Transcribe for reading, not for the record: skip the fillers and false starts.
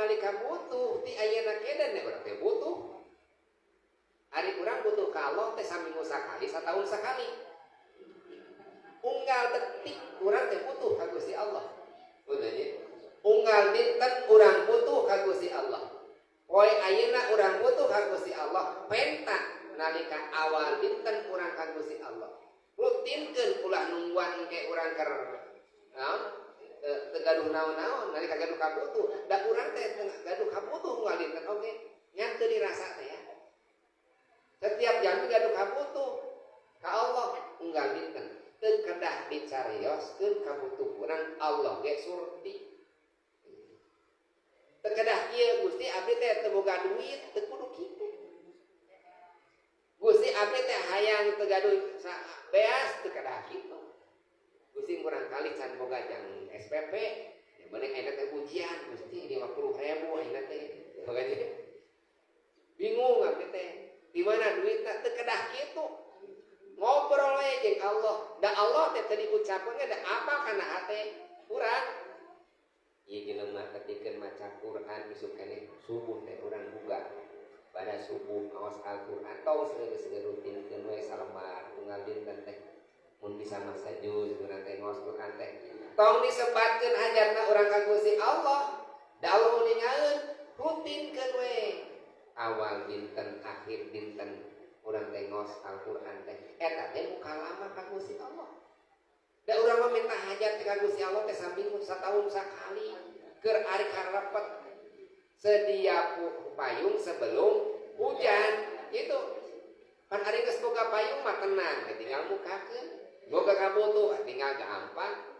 nalika butuh ti ayeuna keden urang teh butuh. Ari urang butuh ka Allah teh saminggu sakali, satahun sakali. Unggal detik urang teh butuh ka Gusti Allah. Bener. Unggal dinten urang butuh ka Gusti Allah. Poe ayeuna urang butuh ka Gusti Allah, penta nalika awal dinten urang ka Gusti Allah. Rutinkeun ulah nungguan ke urang keur naon teu gaduh naon-naon nalika gaduh kabutuh. Da urang teh gaduh kabutuh unggal dinten oge nya teu dirasa teh ya. Setiap jam gaduh kabutuh ka Allah unggal dinten. Teu kedah dicarioskeun kabutuh urang Allah ge surti. Teu kedah kieu Gusti abdi teh teu boga duit, teu kudu kitu. Gusti abdi teh hayang teu gaduh beas, teu kedah kitu. Gusti kurang kali can boga jang SPP, ya bener ayeuna teh ujian Gusti 50.000 ayeuna teh. Makanya bingung abdi teh. Di mana duitna teu kedah kitu. Ngobrol we jeung Allah. Da Allah teh teu diucapkeun da apa kana hate urang. Ieu jelema ketikeun maca Quran isuk keneh subuh teh urang buka. Pada subuh maos Al-Quran tong seueur-seueur rutinkeun we salembar unggal dinten teh. Mun bisa mah sajuz urang teh maos Quran teh. Tong disebatkeun hajatna urang ka Gusti Allah. Da Allah uningaeun rutinkeun we. Awal dinten akhir dinten urang teh ngaos Al-Quran teh eta teh mukalama ka Gusti Allah. Da urang mah minta hajat ka Gusti Allah teh saminggu satahun sakali keur ari karepet sedia payung sebelum hujan gitu. Pan ari geus boga payung mah tenang tinggal mukakeun. Boga kabutuh tinggal gampang.